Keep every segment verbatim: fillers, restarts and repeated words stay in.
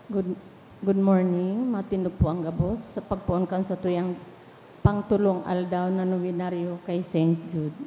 Good, good morning. Matindog po ang gabos sa pagpoon kan satuyang pangtulong aldaw na nobenaryo kay Saint Jude.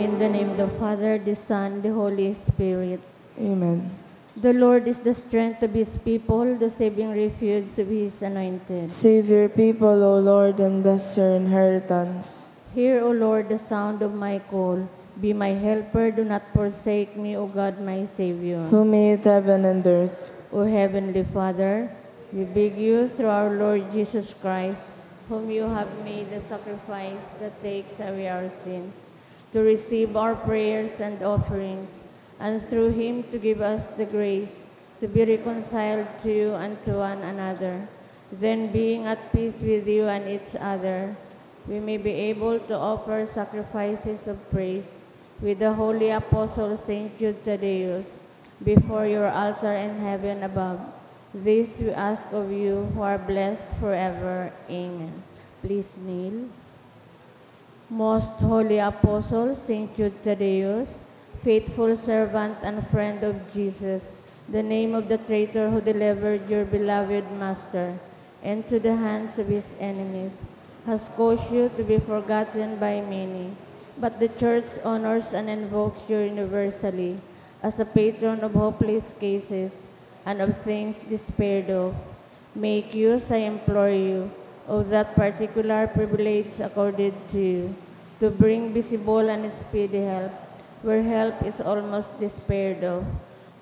In the name of the Father, the Son, the Holy Spirit. Amen. The Lord is the strength of his people, the saving refuge of his anointed. Save your people, O Lord, and bless your inheritance. Hear, O Lord, the sound of my call. Be my helper, do not forsake me, O God, my Savior. Who made heaven and earth. O Heavenly Father, we beg you through our Lord Jesus Christ, whom you have made the sacrifice that takes away our sins, to receive our prayers and offerings, and through him to give us the grace to be reconciled to you and to one another. Then, being at peace with you and each other, we may be able to offer sacrifices of praise with the holy apostle Saint Jude Thaddeus before your altar in heaven above. This we ask of you, who are blessed forever. Amen. Please kneel. Most Holy Apostle Saint Jude Thaddeus, faithful servant and friend of Jesus, the name of the traitor who delivered your beloved Master into the hands of his enemies has caused you to be forgotten by many, but the Church honors and invokes you universally as a patron of hopeless cases and of things despaired of. Make use, I implore you, of that particular privilege accorded to you, to bring visible and speedy help where help is almost despaired of.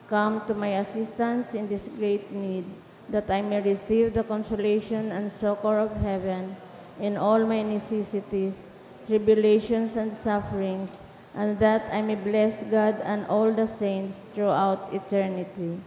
Come to my assistance in this great need, that I may receive the consolation and succor of heaven in all my necessities, tribulations, and sufferings, and that I may bless God and all the saints throughout eternity.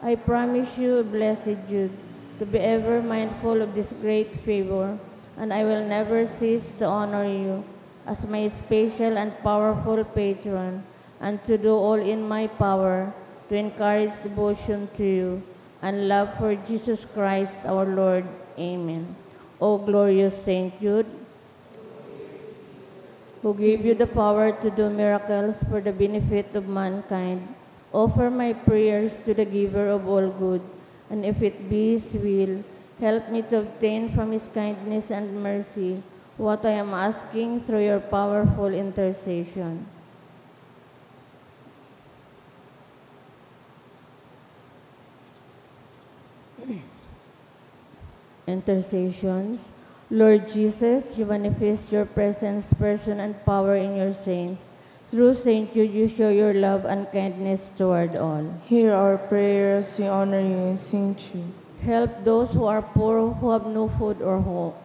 I promise you, blessed Jude, to be ever mindful of this great favor, and I will never cease to honor you as my special and powerful patron, and to do all in my power to encourage devotion to you and love for Jesus Christ our Lord. Amen. O glorious Saint Jude, who gave you the power to do miracles for the benefit of mankind, offer my prayers to the Giver of all good, and if it be His will, help me to obtain from His kindness and mercy what I am asking through your powerful intercession. Intercessions. Lord Jesus, you manifest your presence, person, and power in your saints. Through Saint Jude, you show your love and kindness toward all. Hear our prayers, we honor you in Saint Jude. Help those who are poor, who have no food or hope,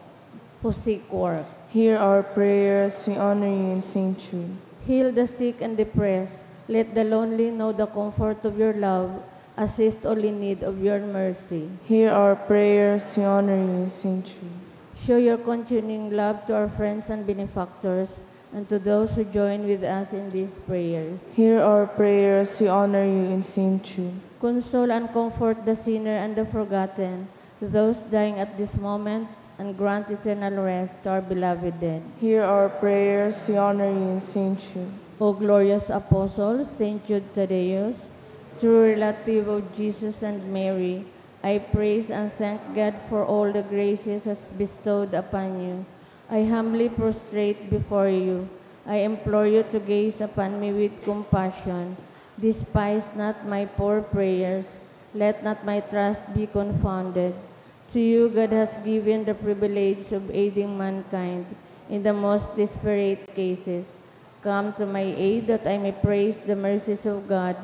who seek work. Hear our prayers, we honor you in Saint Jude. Heal the sick and depressed. Let the lonely know the comfort of your love. Assist all in need of your mercy. Hear our prayers, we honor you in Saint Jude. Show your continuing love to our friends and benefactors, and to those who join with us in these prayers. Hear our prayers, we honor you in Saint Jude. Console and comfort the sinner and the forgotten, those dying at this moment, and grant eternal rest to our beloved dead. Hear our prayers, we honor you in Saint Jude. O glorious Apostle, Saint Jude Thaddeus, true relative of Jesus and Mary, I praise and thank God for all the graces has bestowed upon you. I humbly prostrate before you. I implore you to gaze upon me with compassion. Despise not my poor prayers. Let not my trust be confounded. To you God has given the privilege of aiding mankind in the most desperate cases. Come to my aid that I may praise the mercies of God.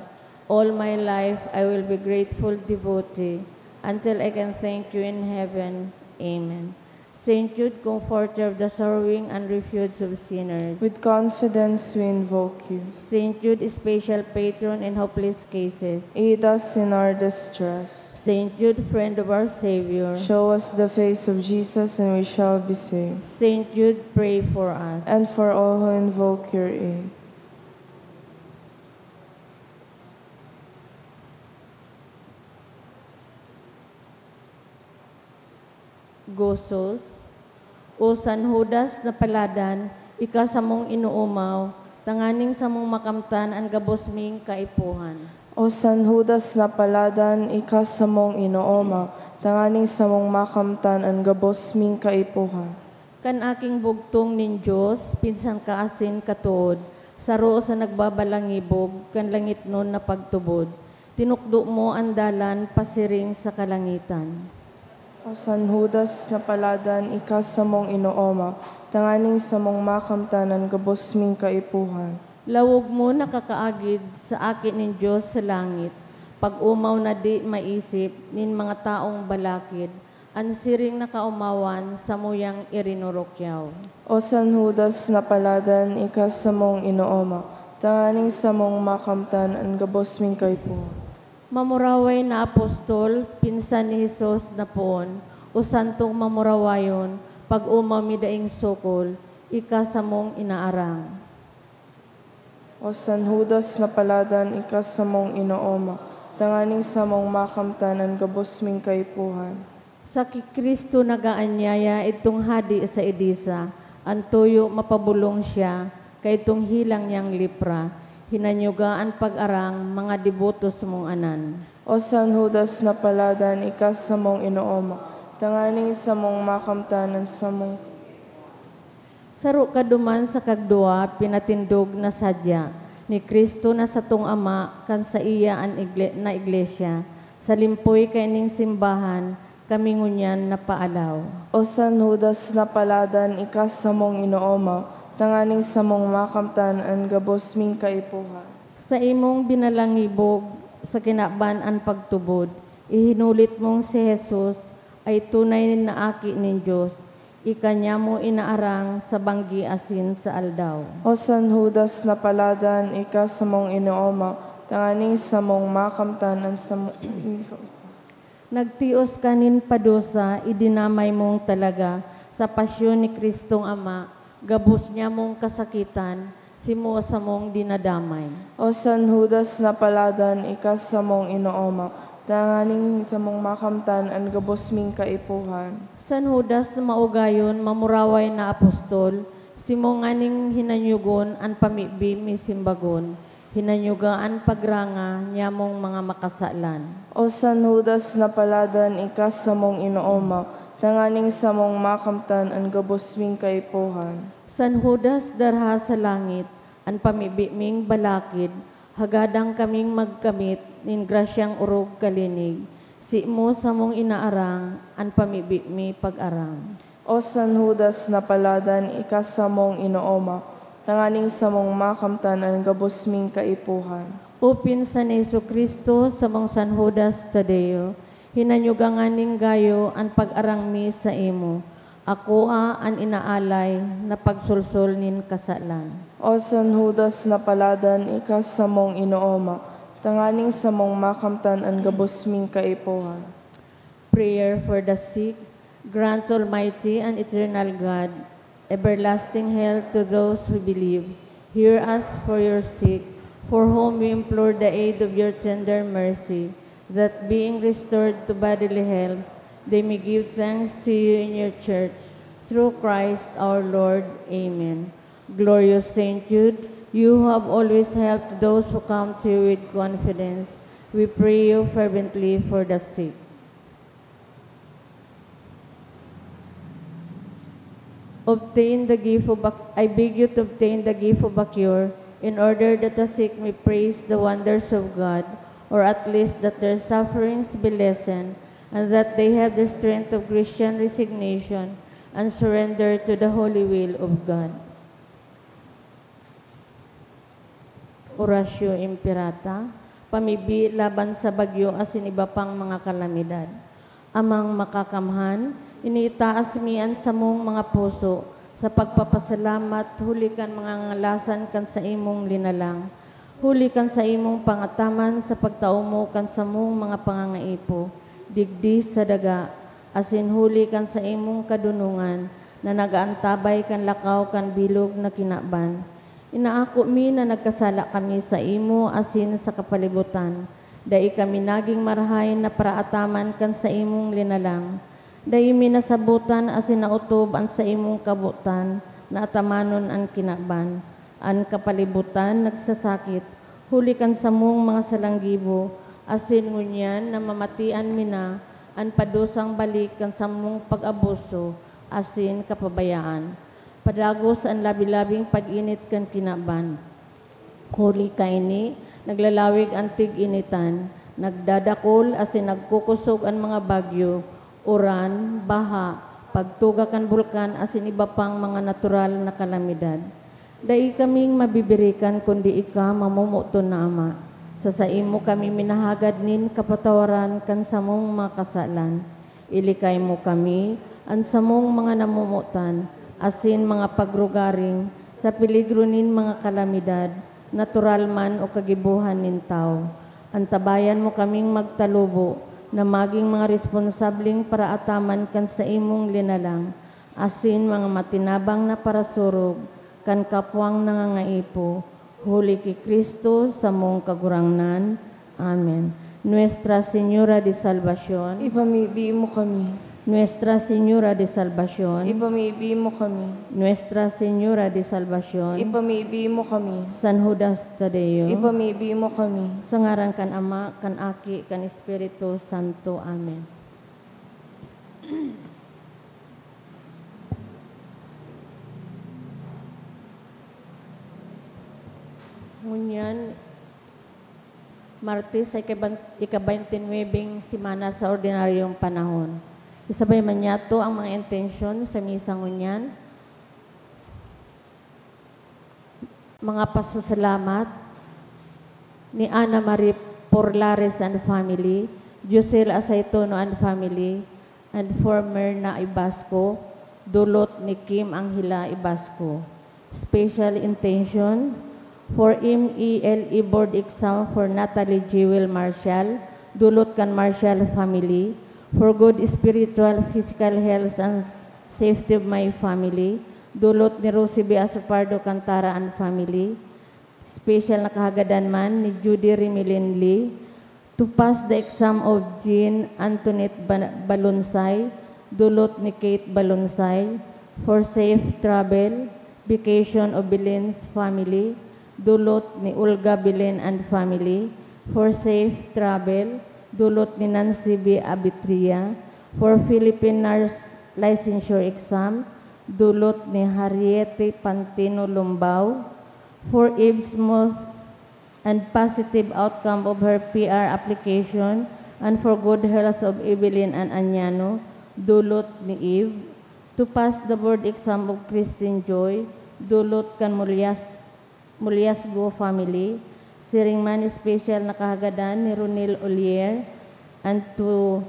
All my life I will be grateful devotee until I can thank you in heaven. Amen. Saint Jude, comforter of the sorrowing and refuge of sinners. With confidence we invoke you. Saint Jude, special patron in hopeless cases. Aid us in our distress. Saint Jude, friend of our Savior. Show us the face of Jesus and we shall be saved. Saint Jude, pray for us. And for all who invoke your aid. Gozos. O San Judas na paladan, ika samong inoomaw, tanganing samong makamtan an gabos ming kaipuhan. O San Judas na paladan, ika samong inoomaw, tanganing samong makamtan an gabos ming kaipuhan. Kan aking bugtong nin Dios, pinsan ka asin katood, saro sa nagbabalangibog kan langitnon na pagtubod. Tinukdo mo an dalan pasiring sa kalangitan. O San Judas na paladan, ika samong inooma, tanganing samong makamtan an gabos ming kaipuhan. Lawog mo nakakaagid sa aki nin Dios sa langit, pag-omaw na di maisip nin mga taong balakid, an siring na kaomawan samuyang irinurukyaw. O San Judas na paladan, ika samong inooma, tanganing samong makamtan an gabos ming kaipuhan. Mamuraway na apostol, pinsan ni Jesus na poon, o santong mamurawayon, pag-omaw mi daing sukol, ika samong inaarang. O San Judas na paladan, ika samong inooma, tanganing samong makamtan an gabos ming kaipuhan. Sa ki Cristo nag-aanyaya idtong hadi sa Edesa, an tuyo mapabolong siya, kaidtong helang niyang lepra, hinanyuga an pag-arang, mga debotos mong anan. O San Judas na paladan, ika samong inooma, tanganing samong makamtan an samong Saro ka duman sa kagduwa pinatindog na sadya ni Cristo na satong Ama kan saiya an igle-, na iglesia, sa limpoy kaining simbahan, kami ngunyan napaalaw. O San Judas na paladan, ika samong inooma, tanganing samong makamtan an gabos ming kaipuhan. Sa imong binalangibog sa kinaban an pagtubod, ihinulit mong si Jesus ay tunay na Aki nin Dios, ika niya mo inaarang sa banggi asin sa aldaw. O San Judas na paladan, ika samong inooma, tanganing samong makamtan an samong Nagtios ka nin padusa, idinamay mong talaga sa pasyon ni Cristong Ama, gabos niya mong kasakitan, simo samong dinadamay. O San Judas na paladan, ika samong inooma, tanganing samong makamtan an gabos ming kaipuhan. San Judas na maugayon, mamuraway na apostol, simo nganing hinanyugon an pamibi mi simbagon, hinanyuga an pagranga niamong mga makasalan. O San Judas na paladan, ika samong inooma, tanganing samong makamtan an gabos ming kaipuhan. San Judas darha sa langit, an pamibi ming balakid, hagadan kaming magkamit nin grasyang orog kalinig, Simo samong inaarang, an pamibi mi pag-arang. O San Judas na paladan, ika samong inooma, tanganing samong makamtan an gabos ming kaipuhan. O pinsan ni Jesu-Cristo, samong San Judas Tadeo, hinanyuga nganing gayo an pag-arang mi saimo. Akoa an inaalay na pagsolsol nin kasalan. O San Judas na paladan, ika samong inooma, tanganing samong makamtan an gabos ming kaipuhan. Prayer for the sick. Grant, Almighty and eternal God, everlasting health to those who believe. Hear us for your sick, for whom we implore the aid of your tender mercy, that being restored to bodily health, they may give thanks to you in your church, through Christ our Lord. Amen. Glorious Saint Jude, you who have always helped those who come to you with confidence, we pray you fervently for the sick. Obtain the gift of a, I beg you to obtain the gift of a cure, in order that the sick may praise the wonders of God, or at least that their sufferings be lessened, and that they have the strength of Christian resignation and surrender to the holy will of God. Oratio Imperata, pamibi laban sa bagyo asin iba pang mga kalamidad. Amang Makakamhan, iniitaas mi an samong mga puso sa pagpapasalamat huli kan mga ngalasan kan saimong linalang, huli kan saimong pangataman sa pagtao mo kan samong mga pangangaipo digdi sa daga, asin huli kan saimong kadonongan na nag-aantabay kan lakaw kan bilog na kinaban. Inaako mi na nagkasala kami saimo asin sa kapalibutan. Dai kami nagin marahay na paraataman kan saimong linalang. Dai mi nasabotan asin naotob an saimong kabotan na atamanon an kinaban. An kapalibutan nagsasakit huli kan samong mga salanggibo, asin ngunyan namamatian mi na an padusang balik kan samong pag-abuso asin kapabayaan. Padagos an labi-labing pag-init kan kinaban. Huli kaini, naglalawig an tig-initan, nagdadakul asin nagkukosog an mga bagyo, uran, baha, pagtuga kan bulkan asin iba pang mga natural na kalamidad. Dai kaming mabibirikan kundi ika, mamomoton na Ama. Sa saimo kami minahagad nin kapatawaran kan samong mga kasalan. Ilikay mo kami, an samong mga namomotan, asin mga pagrugaring, sa peligro nin mga kalamidad, natural man o kagibohan nin tawo. Antabayan mo kaming magtalubo na magin mga responsableng paraataman kan saimong linalang, asin mga matinabang na parasurog kan kapwang nangangaipo, huli ki Cristo, samong Kagurangnan. Amen. Nuestra Señora de Salvacion. Ipamibi mo kami. Nuestra Señora de Salvacion. Ipamibi mo kami. Nuestra Señora de Salvacion. Ipamibi mo kami. San Judas Tadeo. Ipamibi mo kami. Sa ngaran kan Ama, kan Aki, kan Espiritu Santo. Amen. Ngunyan, Martes sa ikaban-, ika-baynte nuwebeng semana sa ordinaryong panahon. Isabay man niyato ang mga intensyon sa misa ngunyan. Mga pasasalamat ni Ana Marie Porlares and family, Josel Asaytono and family, and former na Ibasco, dulot ni Kim Angela Ibasco. Special intention for M E L E board exam for Natalie Jewel Marshall, dulot kan Marshall family, for good spiritual, physical health and safety of my family, dulot ni Rosie B. Asopardo Cantara and family. Special na kahagadan man ni Judy Rimilin Lee, to pass the exam of Jean Antoinette Ba-, Balunsay, dulot ni Kate Balunsay, for safe travel, vacation of Belen's family, dulot ni Olga Belen and family, for safe travel, dulot ni Nancy B. Abitria, for Philippine Nurse Licensure Exam, dulot ni Harriete Pantino Lumbao, for Eve Smooth and positive outcome of her P R application, And for good health of Evelyn and Anyano, dulot ni Eve. To pass the board exam of Christine Joy, dulot kan Mulyas-, Mulyasgo family. Siring man special na kahagadan ni Ronel Olier. And to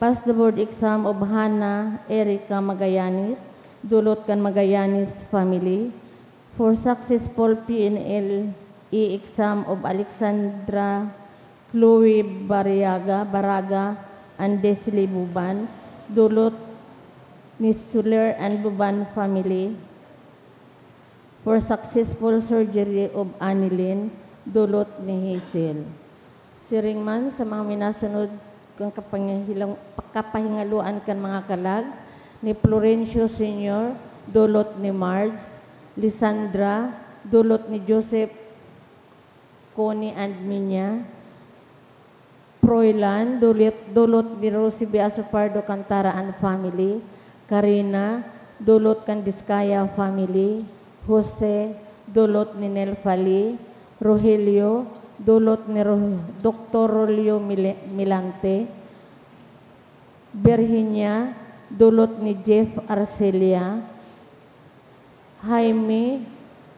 pass the board exam of Hannah Erica Magallanes, dulot kan Magallanes family. For successful P N L E exam of Alexandra Chloe Bariaga, Baraga, and Desley Buban, dulot ni Suler and Buban family. For successful surgery of Anilin, dulot ni Hazel. Siring man sa mga minasunod kan kapangihilang-, kapahingaloan kan mga kalag ni Florencio Senior, dulot ni Marge, Lisandra, dulot ni Joseph, Connie and Minya, Froilan, dulot, dulot ni Rosie Biaso Pardo Cantara and family, Karina, dulot kan Discaya family, Jose, dulot ni Nelfa Lee, Rogelio, dulot ni Ro-, Doktor Rolio Mile-, Milante, Virginia, dulot ni Jeff Arcelia, Jaime,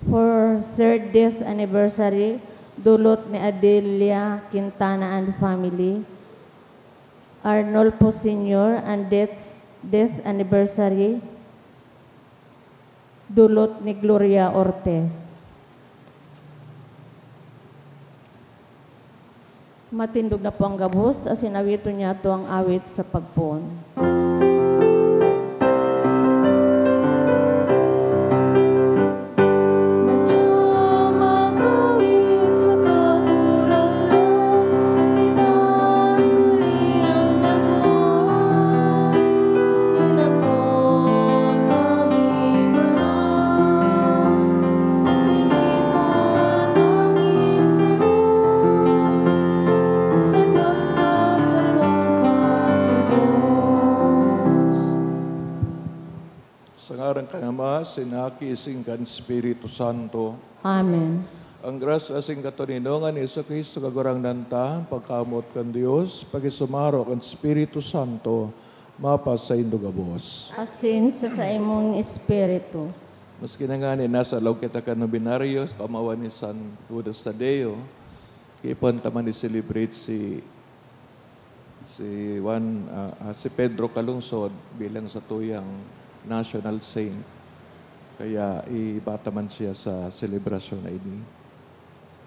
for third death anniversary, dulot ni Adelia Quintana and family, Arnolfo Senior and death, death anniversary, dulot ni Gloria Ortiz. Matindog na po ang gabos, asin awiton niyato ang awit sa pagpoon. Sa ngaran kan Ama, sin Aki, sin kan Espiritu Santo. Amen. Ang grasya sin katoninongan ni Jesu-Cristo, Kagurangnan ta, an pagkamoot kan Dios, pakisumaro kan Espiritu Santo, mapasaindo gabos. Asin sa saimong espiritu. Maski na ngani nasa laog kita kan nobenaryo sa pamawan ni San Judas Tadeo, giipon ta man i-celebrate si, si Juan, ah, ah, si Pedro Calungsod bilang satuyang national saint. Kaya iba ta man siya sa selebrasyon na ini.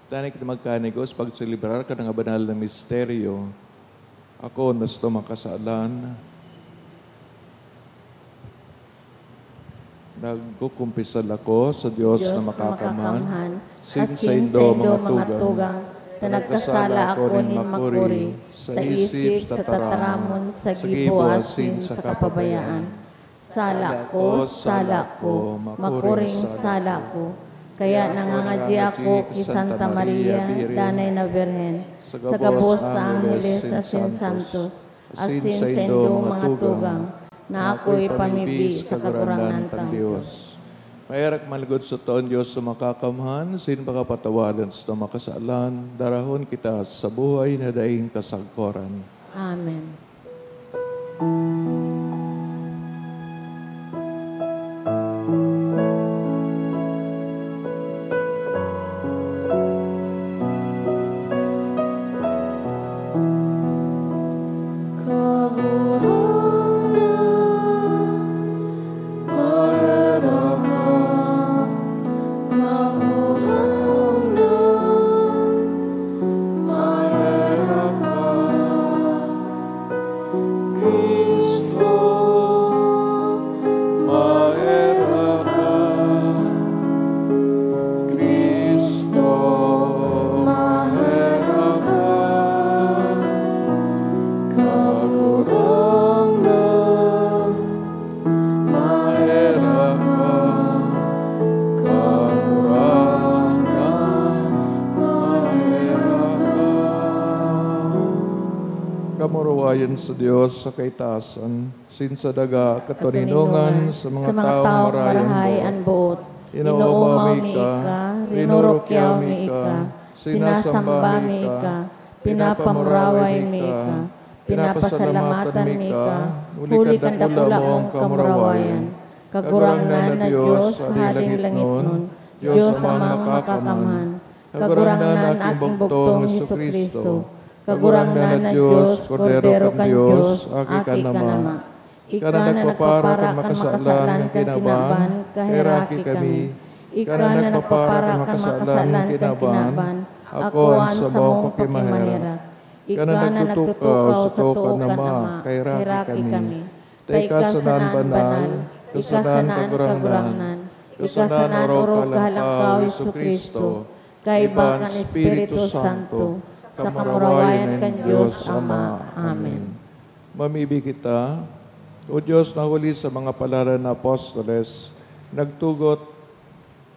Danay kita magkanigos pagselebrar kan mga banal na misteryo. Ako, na sato makasalan, nagkukumpisal ako sa Dios na makakamhan, asin saindo, mga tugang, na nagkasala ako nin makuri, sa isip, sa tataramon, sa gibo, asin sa kapabayaan. Sala ko, sala ko, makuring sala ko. Kaya nangangadyi ako ki Santa Maria, danay na Birhen, sa gabos na angheles asin santos, asin saindong mga tugang, na akoy pamibi sa Kagurangnan tang Dios. Maherak man lugod sato an Dios na makakamhan, asin pakapatawadan sato makasalan, darahon kita sa buhay na daing kasagkoran. Amen. Cristo, maherak ka. Cristo, maherak ka. Kagurangnan, maherak ka. Kagurangnan, maherak ka. Kamuruwayan sa Dios sa kaitaasan. Asin sa daga, katoninongan sa mga tawong marahay an boot. Inoomaw mi ika, rinurukyaw mi ika, sinasamba mi ika, pinapamuraway mi ika, Pinapasalamatan mi ka, huli kan dakula mong kamurawayan, Kagurangnan na Dios, Hading langitnon, Dios Amang Makakamhan, Kagurangnan na aking bugtong Jesu-Cristo, Kagurangnan na Dios, Kordero kan Dios, Aki kan Ama. Ika na nagpapara kan makasalan kan kinaban, kaheraki kami. Ika na nagpapara kan makasalan kan kinaban, akoa an samong pakimaherak. Ika na nagtutukaw sa too kan Ama, kaheraki kami. Ta ika sana an banal, ika sana an Kagurangnan, ika sana an orog Kalangkaw, Jesu-Cristo, kaiba kan Espiritu Santo, sa kamurawayan kan Dios Ama. Amen. Mamibi kita, O Dios na huli sa mga palaran na apostoles, nagtugot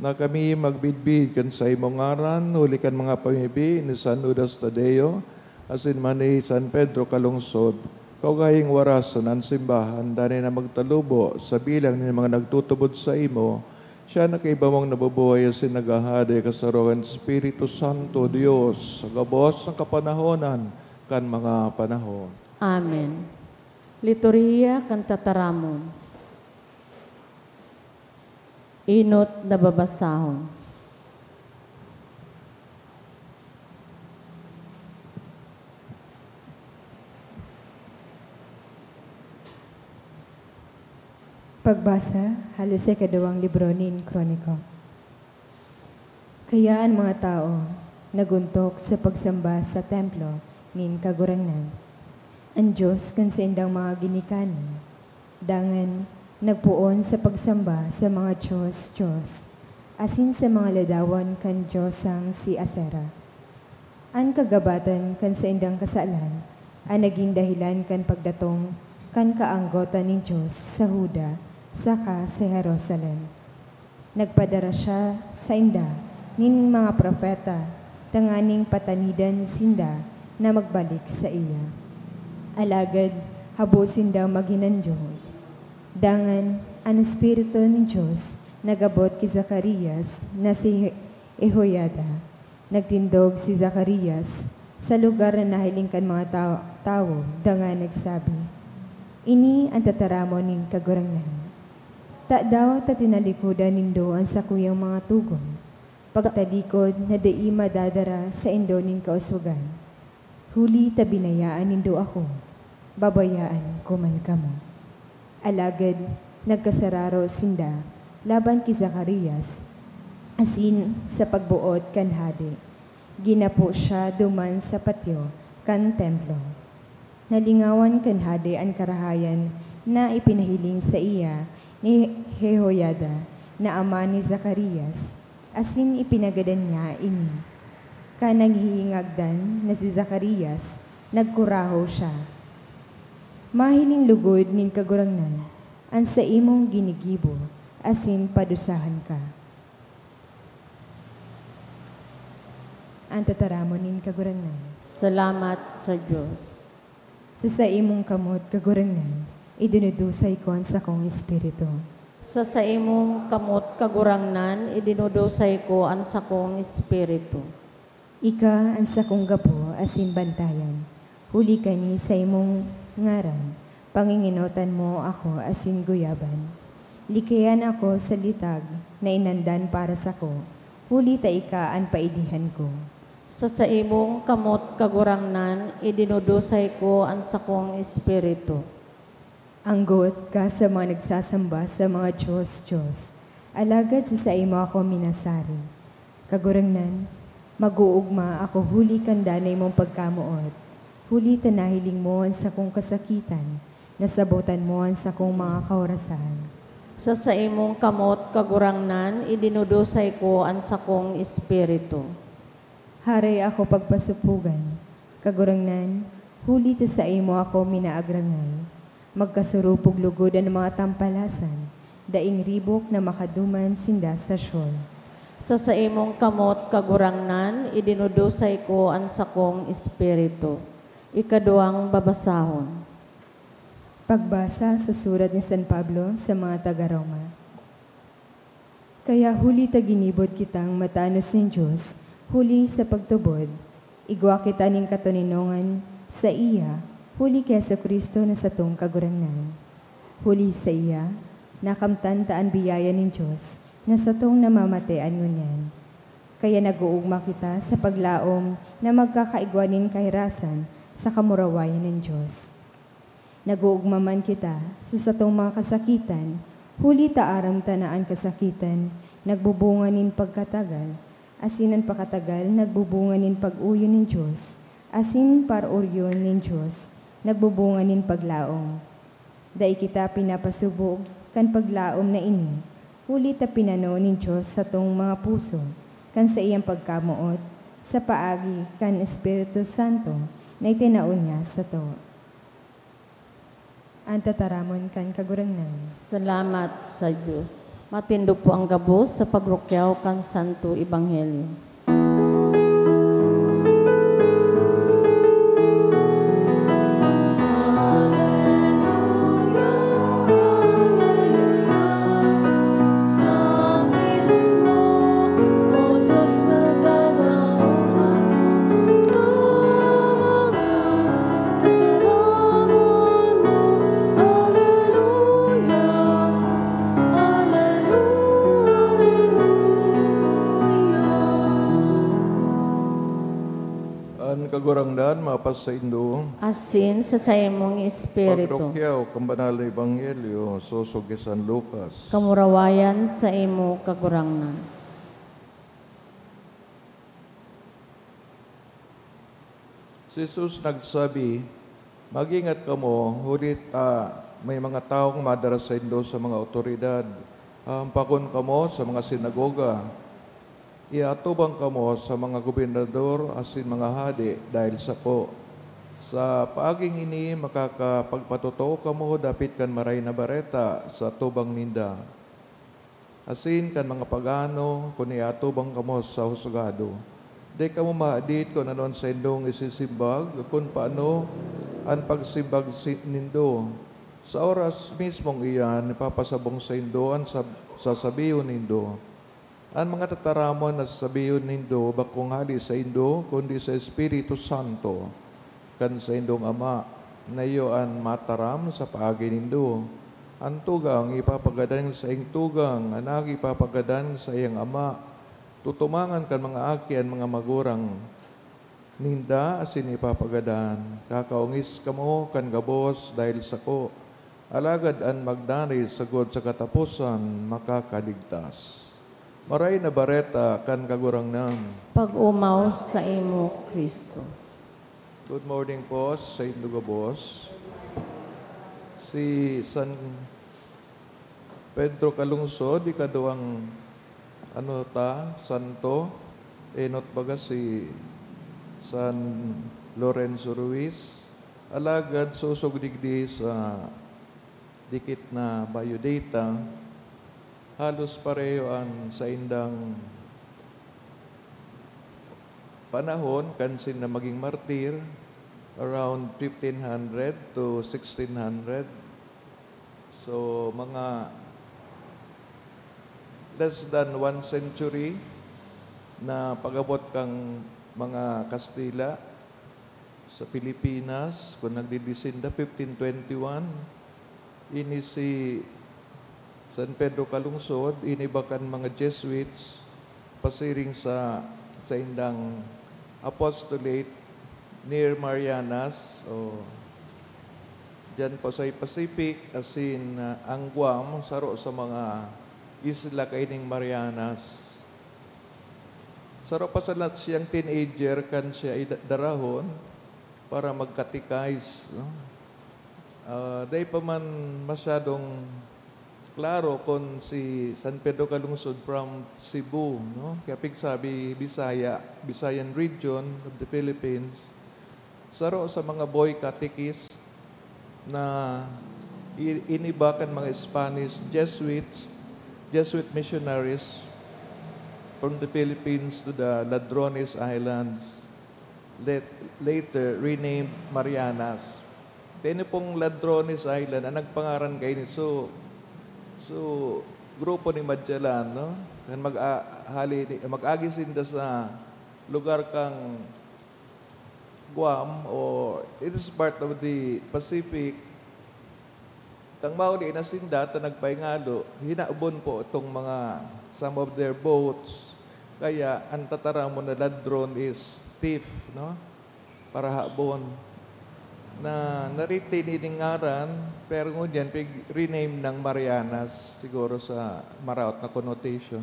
na kami magbidbid kan saimong ngaran huli kan mga pamibi ni San Judas Tadeo asin man ni San Pedro Calungsod, kaugahing warasan an simbahan danay na magtalubo sa bilang nin mga nagtutubod saimo. Siya na kaiba mong nabubuhay asin naghahade kasaro kan Espiritu Santo, Dios, sa gabos na kapanahonan kan mga panahon. Amen. Liturhiya kan Tataramon. Enot na babasahon. Pagbasa hale sa ikaduwang libro nin Kroniko. Kaya an mga tawo naguntok sa pagsamba sa templo nin Kagurangnan, an Dios kan saindang mga ginikanan. Dangan nagpoon sa pagsamba sa mga dios-dios asin sa mga ladawan kan diosang si Asera. An kagabatan kan saindang kasalan an nagin dahelan kan pagdatong kan kaanggotan nin Dios sa Juda saka sa Jerusalem. Nagpadara siya sainda nin mga propeta tanganing patanidan sinda na magbalik saiya. Alagad habo sindang maghinanyog. Dangan an Espiritu nin Dios nag-abot ki Zacarias na si Je-, Jehoiada. Nagtindog si Zacarias sa lugar na nahiling kan mga ta-, tawo, dangan nagsabi, "Ini an tataramon nin Kagurangnan. Tadaw ta tinalikodan nindo an sakuyang mga togon, pagtalikod na dai madadara saindo nin kauswagan? Huli ta binayaan nindo ako, babayaan ko man kamo." Alagad nagkasararo sinda laban ki Zacarias asin sa pagboot kan hade. Ginapo siya duman sa patyo kan templo. Nalingawan kan hade an karahayan na ipinahiling saiya ni Jehoiada na ama ni Zacarias, asin ipinagadan niya ini. Kan naghihingagdan na si Zacarias, nagkurahaw siya, "Mahiling logod nin Kagurangnan an saimong ginigibo, asin padusahan ka." An tataramon nin Kagurangnan. Salamat sa Dios. Sa saimong kamot, Kagurangnan, idinudusay ko an sakong espiritu. Sa saimong kamot, Kagurangnan, idinudusay ko an sakong espiritu. Ika an sakong gapo asin bantayan. Huli kan saimong ngaran, pangingenotan mo ako asin guyaban. Likayan ako sa litag na inandan para sako, huli ta ika an pailihan ko. Sa saimong kamot, Kagurangnan, idinudusay ko an sakong espiritu. Anggot ka sa mga nagsasamba sa mga dios-dios, alagad sa saimo ako minasari. Kagurangnan, mag-oogma ako huli kan danay mong pagkamoot, huli ta nahiling mo an sakong kasakitan, nasabotan mo an sakong mga kahorasaan. Sa saimong kamot, Kagurangnan, idinudusay ko an sakong espiritu. Haray ako pagpasopogan, Kagurangnan, huli ta saimo ako minaagrangay. Magkasurupog logod an mga tampalasan, daing ribok na makaduman sinda sa Sheol. Sa saimong kamot, Kagurangnan, idinudusay ko an sakong espiritu. Ikaduwang babasahon. Pagbasa sa surat ni San Pablo sa mga taga-Roma. Kaya huli ta ginibo kitang matanos nin Dios, huli sa pagtubod, igwa kita nin katoninongan saiya, Huli ki Jesu-Cristo na satong Kagurangnan. Huli saiya, nakamtan ta an biyaya nin Dios na satong namamatean ngunyan. Kaya nag-oogma kita sa paglaom na magkakaigwa nin kahirasan sa kamurawayan nin Dios. Nag-oogma man kita sa satong mga kasakitan, huli ta aram ta na an kasakitan nagbubunga nin pagkatagal, asin an pakatagal nagbubunga nin pag-oyon nin Dios, asin paroryon nin Dios nagbubunga nin paglaom. Dai kita pinapasubog kan paglaom na ini, huli ta pinano nin Dios satong mga puso kan saiyang pagkamoot sa paagi kan Espiritu Santo na itinao niya sato. An tataramon kan Kagurangnan. Salamat sa Dios. Matindog po ang gabos sa pagrukyaw kan Santo Ebanghelyo. An Kagurangnan mapasaindo. Asin sa saimong espiritu. Pagrukyaw kan Banal na Ebanghelyo sosog ki San Lucas. Kamurawayan saimo, Kagurangnan. Si Jesus nagsabi, "Mag-ingat kamo, huli ta may mga tawong madara saindo sa mga awtoridad. Hahampakon kamo sa mga sinagoga. Iaatubang kamo sa mga gobernador asin mga hade dahil sako. Sa paaging ini, makakapagpatotoo kamo dapit kan Maray na Bareta sa atubang ninda." Asin kan mga pagano, kun iatubang kamo sa husgado, dai kamo mahadit kun ano an saindong isisimbag o kun paano an pagsimbag si-, nindo. Sa oras mismong iyan, ipapasabong saindo an sab-, sasabihon nindo. An mga tataramon na sasabihon nindo bakong hale saindo, kundi sa Espiritu Santo kan saindong Ama, na iyo an mataram sa paagi nindo. An tugang ipapagadan sa saiyang tugang, an aki ipapagadan sa saiyang ama. Tutumangan kan mga aki an mga magurang ninda asin ipapagadan. Kakaongis kamo kan gabos dahil sako, alagad an magdanay sagkod sa kataposan makakaligtas. Maray na Bareta kan Kagurangnan. Pag-omaw saimo, Cristo. Good morning po sa indo gabos. Si San Pedro Calungsod, ikaduwang, ano ta, santo, enot baga si San Lorenzo Ruiz. Alagad sosog digdi sa dikit na biodata, halos pareho an saindang panahon kan sinda maging martir, around fifteen hundred to sixteen hundred. So, mga less than one century na pag-abot kan mga Kastila sa Pilipinas, kun nagdidisenda, fifteen twenty-one. Ini si San Pedro Calungsod, iniba kan mga Jesuits, pasiring sa saindang apostolate near Marianas, o diyan po sa Pacific, asin, ah, ang Guam, saro sa mga isla kaining Marianas. Saro pa sana siyang teenager kan siya ida-, darahon para magkatekize, no? Ah, dai pa man masyadong klaro kun si San Pedro Calungsod from Cebu, no? Kaya pigsabi, Bisaya, Visayan region of the Philippines. Saro sa mga boy catechist na i-, iniba kan mga Spanish Jesuits, Jesuit missionaries from the Philippines to the Ladrones Islands, let-, later renamed Marianas. Kaya ini pong Ladrones Island, ang nagpangaran kaini, so, so, grupo ni Magellan, no? Kan mag-, a-, hali ni, mag-agi sinda sa lugar kang Guam, o it is part of the Pacific. Tang mauli na sinda ta nagpahingalo, hinabon po itong mga, some of their boats. Kaya ang tataramon na ladron is thief, no? Parahabon. Na na-retain ining ngaran, pero ngunyan pig-rename ng Marianas, siguro sa maraot na connotation.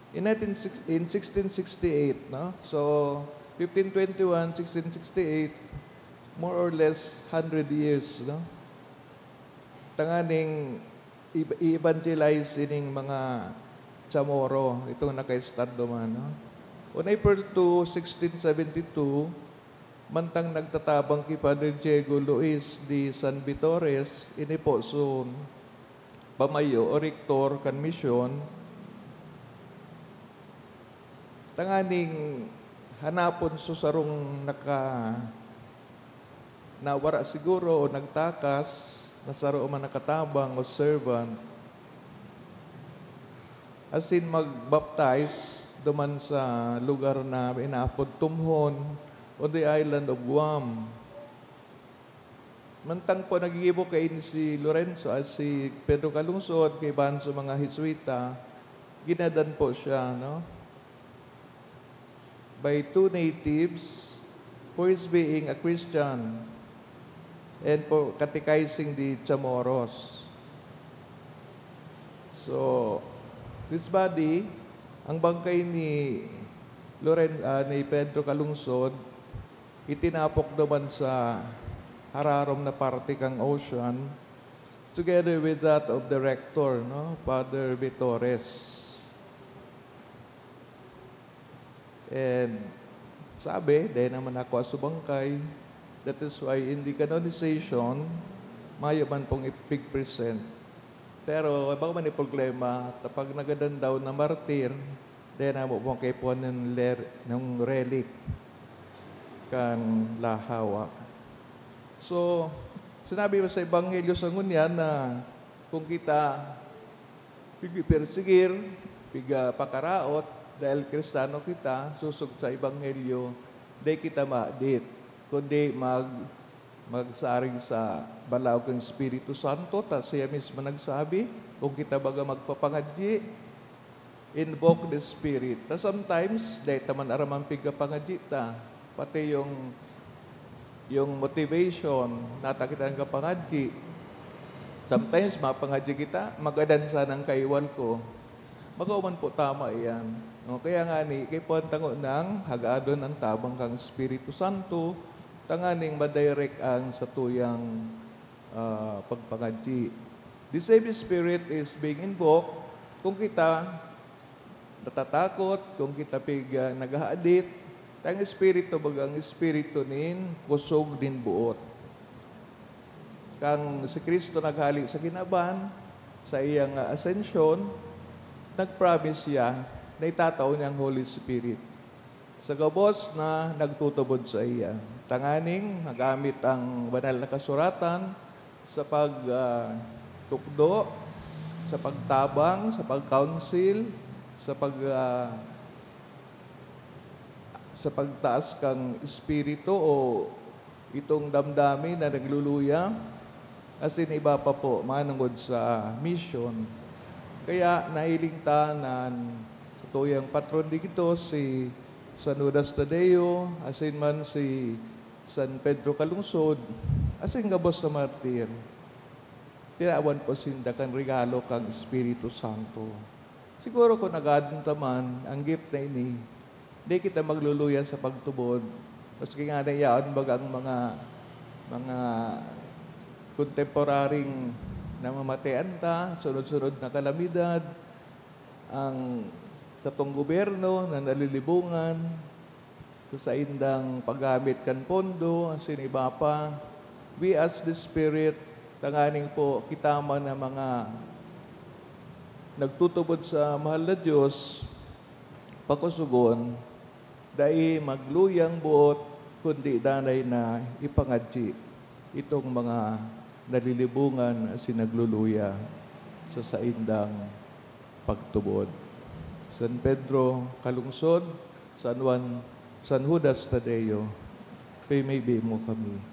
In nineteen six, in sixteen sixty-eight, no? So, fifteen twenty-one, sixteen sixty-eight, more or less hundred years, no? Tanganing i-, i-evangelize ining mga Chamorro, itong naka-stand duman, no? On April two, sixteen seventy-two, mantang nagtatabang ki Father Diego Luis de San Vitores, ini po sun pamayo o rektor kan misyon, tanganing hanapon so sarong naka-, nawara siguro o nagtakas na saro man nakatabang o servant, asin mag-baptize duman sa lugar na inaapod Tumhon, on the island of Guam. Mantang po naggigibo kaini si Lorenzo at si Pedro Calungsod kaibahan sa mga Jesuita, ginadan po siya, no? By two natives, for his being a Christian and for catechizing the Chamoros. So, this body, ang bangkay ni Loren-, ah, ni Pedro Calungsod, itinapok duman sa hararom na parte kan ocean, together with that of the rector, no, Father Vitores. And sabi, dai naman ako asubangkay. That is why in the canonization, mayo man pong ipig-present. Pero bako man yung problema, kapag nagadan daw na martir, dai na mo pong kaipuhan ng ler-, ng relic kan lahawa. So, sinabi mo sa Ebanghelyo sa ngunyan na kung kita pig-, persigir, pig-, ah, pakaraot, dahil Kristiyano kita, sosog sa Ebanghelyo, dai kita maadit, kundi mag-, magsarig sa balaog kan Espiritu Santo, ta siya mismo nagsabi, kung kita baga magpapangadyi, invoke the Spirit. Ta sometimes, dai ta man aram an pigkapangadyi ta. Pati yung, yung motivation, nata kita nagkapangadyi. Sometimes, mapangadyi kita, magadan sana ang kaiwal ko. Bako man po tama iyan. No? Kaya nga ni, kaipuhan ta ngunang hagadon ang tabang kang Espiritu Santo, tanganing madirect ang satuyang, ah, pagpangadyi. The same Spirit is being invoked kung kita natatakot, kung kita pig-, ah, naghahadit, ta ang Espiritu, baga ang Espiritu nin kusog nin boot. Kan si Cristo naghale sa kinaban, sa iyang, ah, asensyon, nag-promise siya na itatao niya ang Holy Spirit sa gabos na nagtutubod saiya, tanganing magamit ang banal na kasuratan sa pag, ah, tukdo, sa pagtabang, sa pag-counsel, sa pag, ah, sa pagtaas kan espiritu o itong damdamin na nagluluya, asin iba pa po manongod sa misyon. Kaya nahiling ta na satuyang patron digito si San Judas Tadeo, asin man si San Pedro Calungsod, asin gabos na martir. Tinawan po sinda kan regalo kan Espiritu Santo. Siguro kung nagadon ta man ang gift na ini, di kita magluluya sa pagtubod. Maski nga na yaon bagang mga, mga contemporaryng namamatean ta, sunod-sunod na kalamidad, ang satong gobyerno na nalilibongan, sa saindang paggamit kan pondo, asin iba pa. We ask the Spirit, tanganing po kita man na mga nagtutubod sa mahal na Diyos, pakusugon, dai magluyang boot, kundi danay na ipangadyi itong mga nalilibongan asin nagluluya sa saindang pagtubod. San Pedro Calungsod, San Juan, San Judas Tadeo. Pamibi mo kami.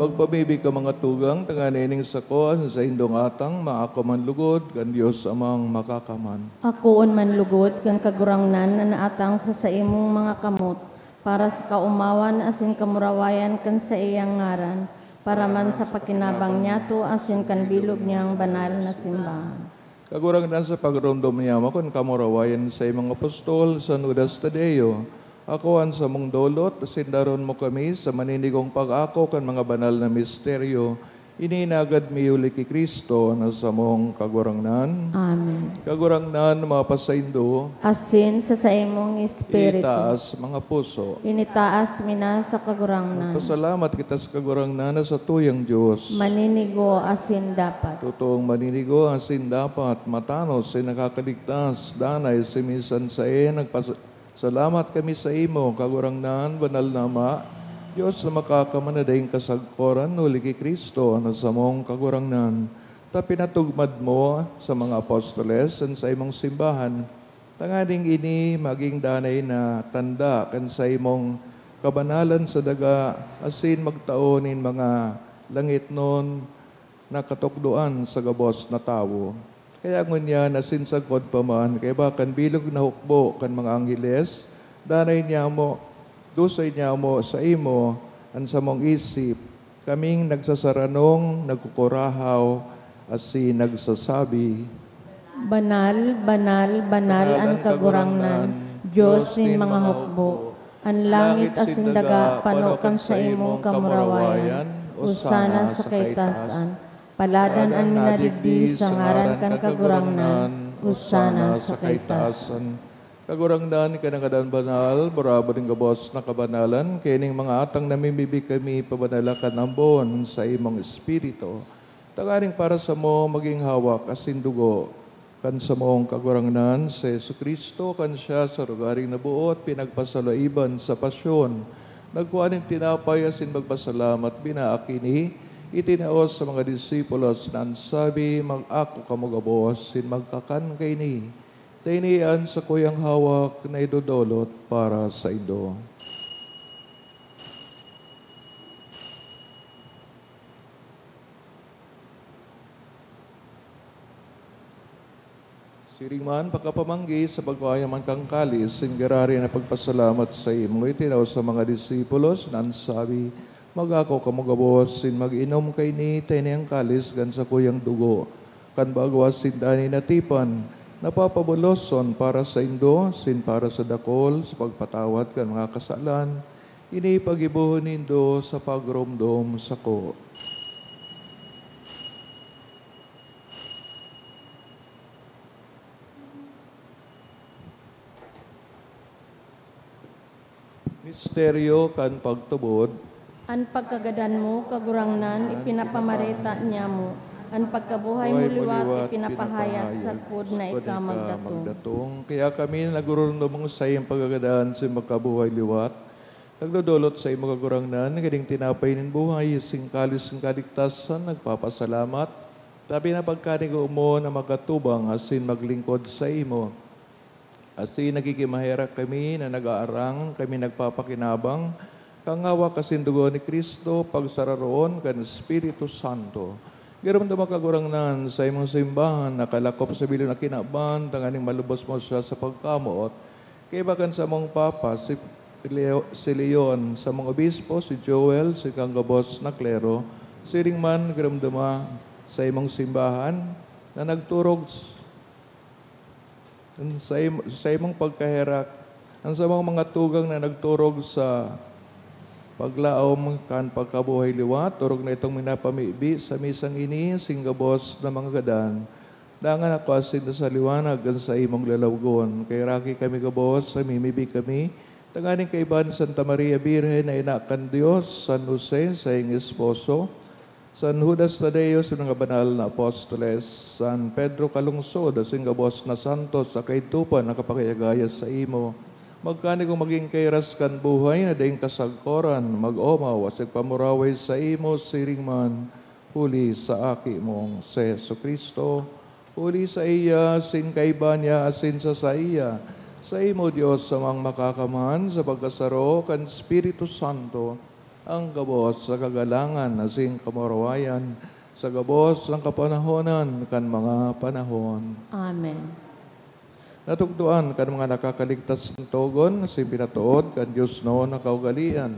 Magpamibi ka, mga tugang, tanganing sako an saindong atang maako man lugod kan Dios Amang Makakaman. Akoon man lugod kan Kagurangnan an atang sa saimong mga kamot, para sa kaomawan asin kamurawayan kan saiyang ngaran, para man sa pakinabang niyato asin kan bilog niyang banal na simbahan. Kagurangnan, sa pagromdom niyamo kan kamurawayan sa imong apostol San Judas Tadeo, akoa an samong dolot, asin daron mo kami sa maninigong pag-ako kan mga banal na misteryo. Ini inagad mi huli ki Cristo na samong Kagurangnan. Amen. Kagurangnan, mapasaindo. Asin sa saimong espiritu. Itaas mga puso. Initaas mi na sa Kagurangnan. Magpasalamat kita sa Kagurangnan na satuyang Dios. Maninigo asin dapat. Totoong maninigo asin dapat, matanos asin nakakaligtas, danay asin minsan saen, nagpas-, salamat kami saimo, Kagurangnan, Banal na Ama, Dios na makakaman na daing kasagkoran, huli ki Cristo na samong Kagurangnan, ta pinatugmad mo sa mga apostoles an saimong simbahan, tanganing ini magin danay na tanda kan saimong kabanalan sa daga, asin magtao nin mga langitnon na katukdoan sa gabos na tawo. Kaya ngunyan, asin sagkod pa man, kaiba kan bilog na hukbo kan mga angheles, danay niyamo, dusay niyamo saimo an samong isip, kaming nagsasaranong, nagkukurahaw, asin nagsasabi, Banal, banal, banal an Kagurangnan, Dios nin mga hukbo. An langit asin daga pano kan saimong kamurawayan. Hosana sa kaitaas-an. Paladan an minadigdi sa ngaran kan Kagurangnan. Hosana sa kaitaas-an. Kagurangnan, ika an Kagurangnan banal, burabod nin gabos na kabanalan, kaining mga atang namimibi kami pabanala kan ambon sa imong Espiritu, tanganing para samo magin hawak asin dugo kan samong Kagurangnan, si Jesu-Cristo. Kan siya sa rogaring naboot, pinagpasaloiban sa pasyon, nagkua nin tinapay asin magpasalamat, binaak ini, itinao sa mga disipulos na an sabi, "Mag-ako kamo gabos asin magkakan kaini. Ta ini an sakuyang hawak na idodolot para saindo." Siring man, pakapamanggi, sa pagkua niya man kan kalis, singgararin na pagpasalamat saimo, itinao sa mga disipulos, na an sabi, "Mag-ako kamo gabos, asin mag-inom kaini, ta ini an kalis kan sakuyang dugo, kan bago asin danay na tipan, na papaboloson para saindo, asin para sa dakul, sa pagpatawad kan mga kasalan. Ini paggibohon nindo sa pagromdom sako." Misteryo kan pagtubod. An pagkagadan mo, Kagurangnan, ipinapamareta niamo. An pagkabuhay mo liwat ipinapahayag sagkod na ika magdatong. Kaya kami na nagururumdom sa iyong pagkagadan sa pagkabuhay liwat, nagdodolot sa imo, Kagurangnan, kaning tinapay nin buhay, sing kalis nin kaligtasan, nagpapasalamat. Sabi na pagkanigo mo na magatubang asin maglingkod saimo. Asin nagkikimaherak kami na nag-aarang kami nagpapakinabang, kan hawak asin dugo ni Cristo, pagsararoon kan Espiritu Santo. Giromdoma, Kagurangnan, sa imong simbahan, nakalakop sa bilog na kinaban, tanganing malubos mo siya sa pagkamoot. Kaiba kan samong Papa, si Leo, si Leon, samong Obispo, si Joel, si kang gabos na klero, siring man, giromdoma, sa imong simbahan, na nagturog s-, sa im-, sa imong pagkaherak, ang samong mga tugang na nagturog sa paglaom kan pagkabuhay liwat, orog na itong minapamibi sa misang ini, sing gabos na mga gadan. Dangan ako asin sa liwanag kan sa imong lalawagon. Kaheraki kami gabos, namimibi kami, tanganing kaiba ni Santa Maria Birhen na ina kan Dios, San Jose, saiyang esposo, San Judas Tadeo, sa mga banal na apostoles, San Pedro Calungsod, asin gabos na santos sa kaidtopan na kapagayagaya saimo. Magkanigong magin kairas kan buhay na daing kasagkoran, mag-omaw asin pamuraway saimo siring man, huli sa Aki mong si Jesu-Cristo, huli saiya, asin kaiba niya, asin sa saiya, saimo, Dios, Amang Makakaman, sa pagkasaro kan Espiritu Santo, ang gabos sa kagalangan asin kamurawayan, sa gabos ng kapanahonan kan mga panahon. Amen. Natukdoan kan mga nakakaligtas nin togon, asin pinatood kan Dios noon na kaugalean,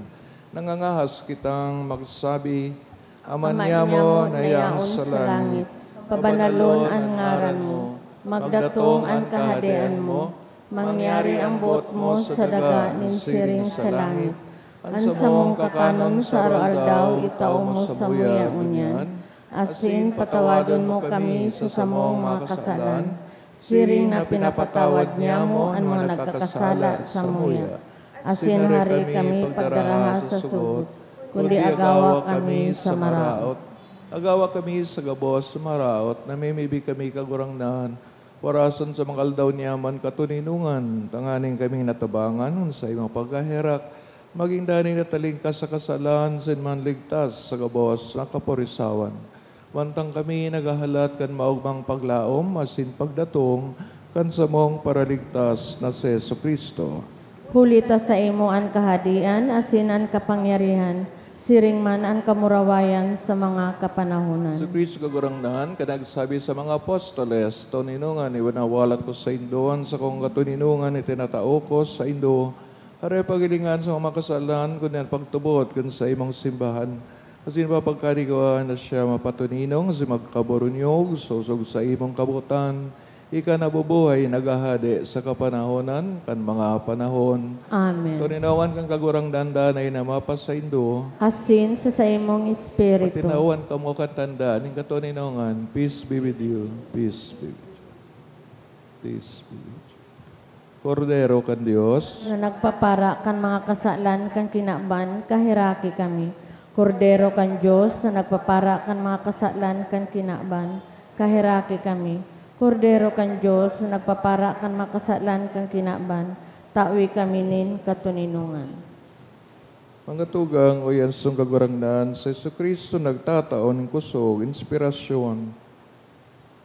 nangangahas kitang magsabi, Ama Ama niamo niamo na na yaon yaon sa sa langit, langit, pabanalon an ngaran mo, magdatong an kahadean mo, mangyari ang boot mo sa daga nin siring sa langit. An samong kakanon sa aroaldaw itao mo samuya ngunyan, asin patawadon mo kami sa samong mga kasalan, siring na pinapatawad niamo an mga nagkakasala samuya. Asin hari kami pagdaraha sa sugot, kundi agawa kami sa maraot. Agawa kami sa gabos maraot, namimibi kami, Kagurangnan, warason sa mga aldaw niya man katoninongan, tanganing kami natabangan kun saimong pagkaherak, magin danay na talingkas sa kasalan, asin manligtas sa gabos na kaporisawan. Mantang kami naghahalat kan maogmang paglaom asin pagdatong kan samong Paraligtas na si Jesu-Cristo. Huli ta saimo an kahadean asin an kapangyarihan, siring man an kamurawayan sa mga kapanahonan. Si Cristo Kagurangnan, kan nagsabi sa mga apostoles, "Toninongan, iwinawalat ko saindo an sakong katoninongan, itinatao ko saindo, aray paghilingan sa mga kasalan, kundi an pagtubod kan saimong simbahan." Asin papagkanigoan na siya mapatoninong, asin magkaburunyog, sosog sa imong kabotan, ika nabubuhay, naghahade sa kapanahonan kan mga panahon. Amen. Toninongan kan Kagurangnan danay na mapasaindo. Asin sa saimong espiritu. Patinawan kamo kan tanda nin katoninongan. Peace be with you. Peace be with you. Peace be with you. Kordero kan Dios. Na nagpapara kan mga kasalan kan kinaban, kaheraki kami. Kordero kan Dios, na nagpapara kan mga kasalan kan kinaban, kaheraki kami. Kordero kan Dios, na nagpapara kan mga kasalan kan kinaban, tawi kami nin katoninongan. Mga tugang, o yan song Kagurangnan, si Jesu-Cristo nagtatao nin kusog, inspirasyon,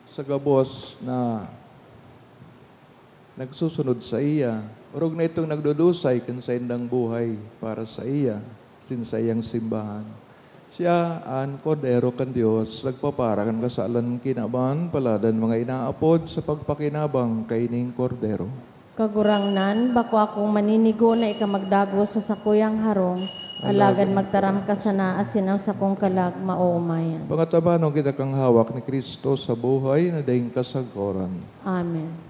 sa gabos na nagsusunod saiya, orog na itong nagdudusay kan saindang buhay para saiya, asin saiyang simbahan. Siya an Kordero kan Dios, nagpapara kan kasalan kinaban, paladan mga inaapod sa pagpakinabang kaining Kordero. Kagurangnan, bako akong maninigo na ika magdagos sa sakuyang harong, alagad magtaram ka sana asin ang sakong kalag maoomayan. Pangatabanon kita kan hawak ni Cristo sa buhay na daing kasagkoran. Amen.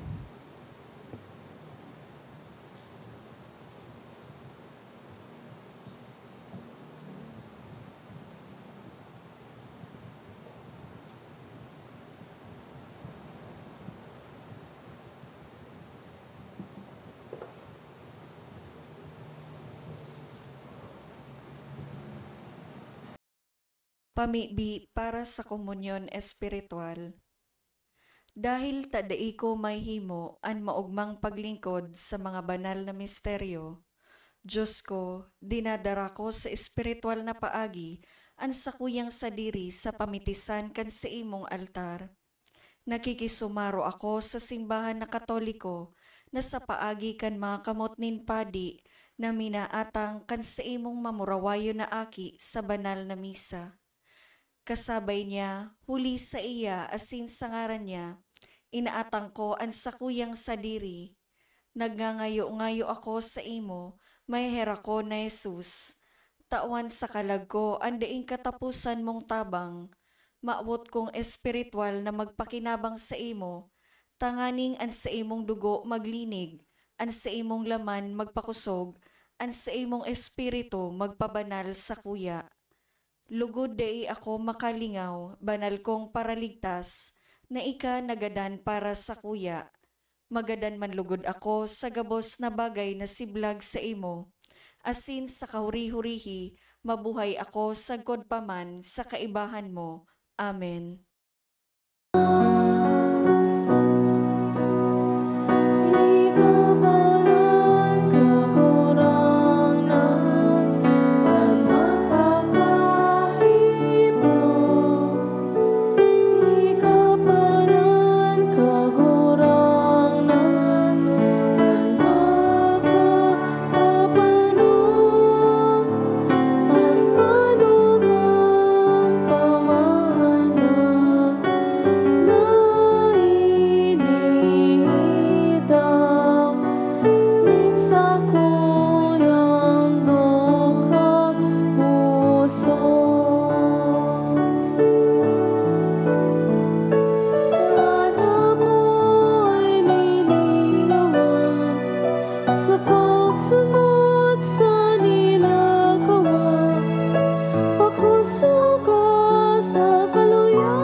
Pamibi para sa komunyon espiritual. Dahil ta dai ko mahimo an maogmang paglingkod sa mga banal na misteryo, Diyos ko, dinadara ko sa espiritual na paagi an sakuyang sadiri sa pamitisan kan saimong altar. Nakikisumaro ako sa simbahan na Katoliko na sa paagi kan mga kamot nin padi na minaatang kan saimong mamurawayon na aki sa banal na misa. Kasabay niya, huli sa iya asin sa ngaran niya, inaatang ko an sakuyang sadiri. Nagngangayo-ngayo ako saimo, maheherakon na Jesus. Tawan sa kalag ko an daing kataposan mong tabang. Mawot kong espiritual na magpakinabang saimo, tanganing an saimong dugo maglinig, an saimong laman magpakosog, an saimong espiritu magpabanal sakuya. Lugod dai ako makalingaw, banal kong Paraligtas, na ika nagadan para sakuya. Magadan man lugod ako sa gabos na bagay na siblag saimo, asin sa kahuri-hurihi mabuhay ako sagkod pa man sa kaibahan mo. Amen. Sa pagsunod sa nilakawan, pakusog ka sa kaluya,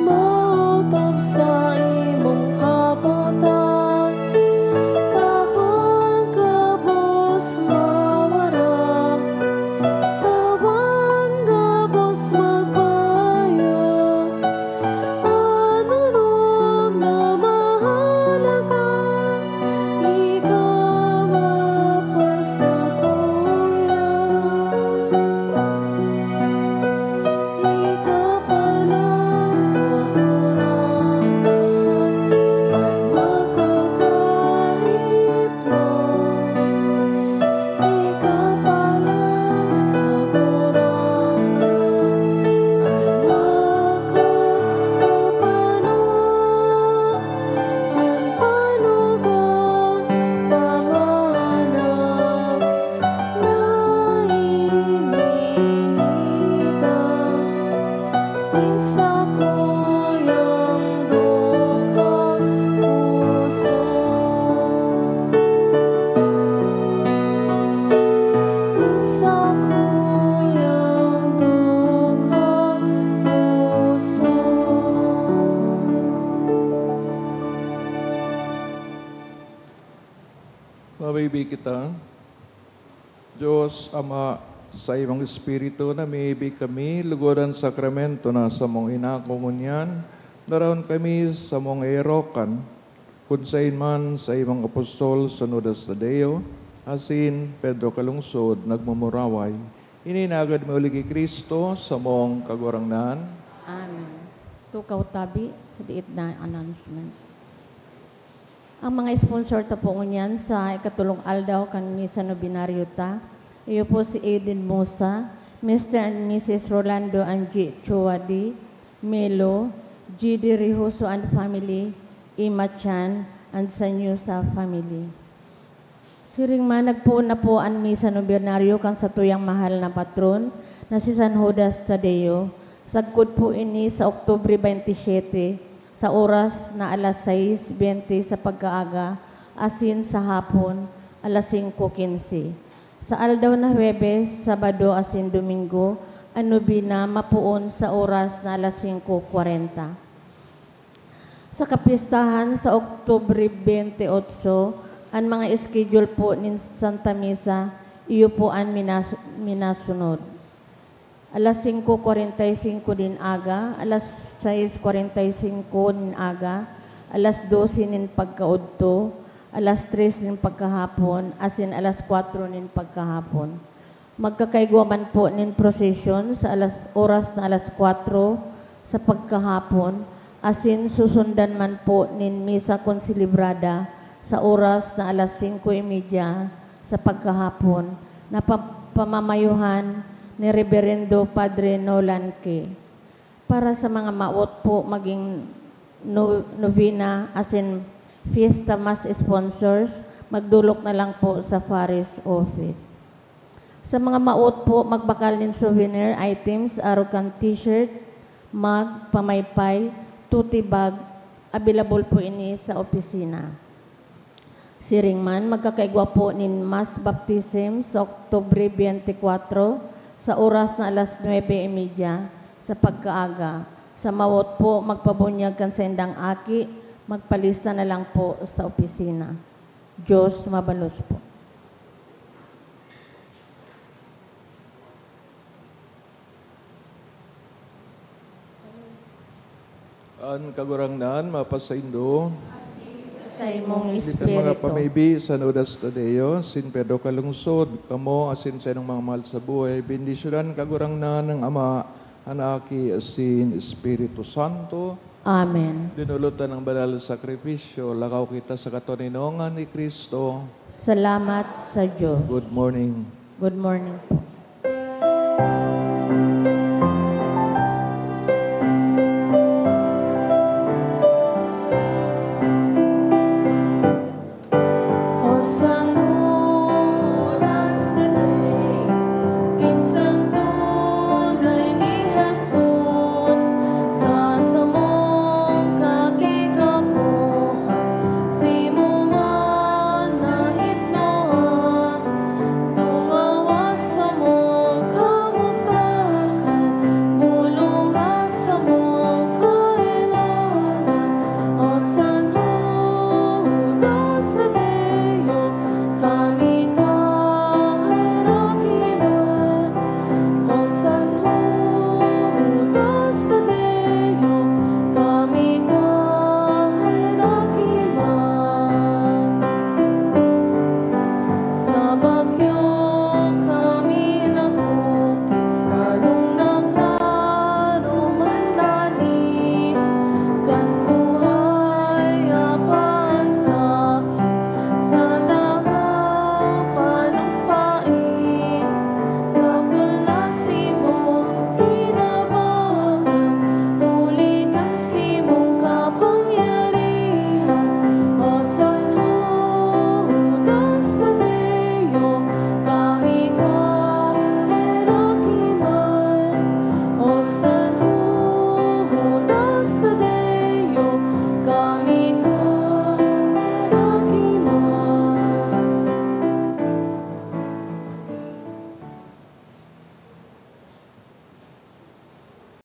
maotob sa imong kapotan, tabang gabos mawarak, tabang gabos magbaya. An orog na mahalaga, ika mapasakoya. Ika palan, Kagurangnan, an makakahit Nin sakuyang dukhang puso. Nin sakuyang dukhang puso. Mabibi kita. Dios Ama, sa imong Espiritu namibi kami lugod an sakramento na samong inako ngunyan, daraon kami samong erokan, kun saen man sa imong apostol sunod sa Tadeo, asin Pedro Calungsod nagmumuraway. Ini nagad mi huli ki Cristo, samong Kagurangnan. Amen. Tukaw tabi sa diit na announcement. Ang mga sponsor ta po ngunyan sa ikatulong aldaw kan Misa Novenario ta, iyo po si Aiden Mosa, Mister and Missus Rolando and G. Chuadi, Melo, G D Rijoso and family, Emma Chan, and Sanyosa family. Siring man, nagpoon na po an Misa Novenario kan satuyang mahal na patron na si San Judas Tadeo. Sagkod po ini sa Oktubre twenty-seven, sa oras na alas sais bente sa pagkaaga, asin sa hapon, alas singko quince. Sa aldaw na Huwebes, Sabado asin Domingo, an nobena mapoon sa oras na alas singko kwarenta. Sa kapistahan sa Oktubre twenty-eight, an mga schedule po nin Santa Misa, iyo po an minas-, minasunod. Alas singko kwarenta y singko nin aga, alas sais kwarenta y singko nin aga, alas dose nin pagkaudto, alas tres nin pagkahapon, asin alas kwatro nin pagkahapon. Magkakaigwa man po nin prosesyon sa alas, oras na alas kwatro sa pagkahapon, asin susundan man po nin misa konselebrada sa oras na alas singko y media sa pagkahapon, na pa-, pamamayuhan ni Reberendo Padre Nolan K. Para sa mga maot po maging no-, novena asin fiesta mass sponsors, magdolok na lang po sa parish office. Sa mga maot po magbakal nin souvenir items, arog kan t-shirt, mug, pamaypay, tote bag, available po ini sa opisina. Siring man, magkakaigwa po nin mass baptism sa Oktubre twenty-four, sa oras na alas nuebe y media sa pagkaaga. Sa maot po magpabunyag kan saindang aki, magpalista na lang po sa opisina. Diyos mabalos po. An Kagurangnan mapasaindo. Sa imong Dito mga espiritu. Pamibi sa Nudas Tadeo, sin Pedro Calungsod, kamo asin sa inong mga mahal sa buhay, bendisyonan Kagurangnan ng Ama, an Aki, asin Espiritu Santo. Amen. Dinulotan ng banal na sakripisyo, lakaw kita sa katoninongan ni Kristo. Salamat sa Diyos. Good morning. Good morning po.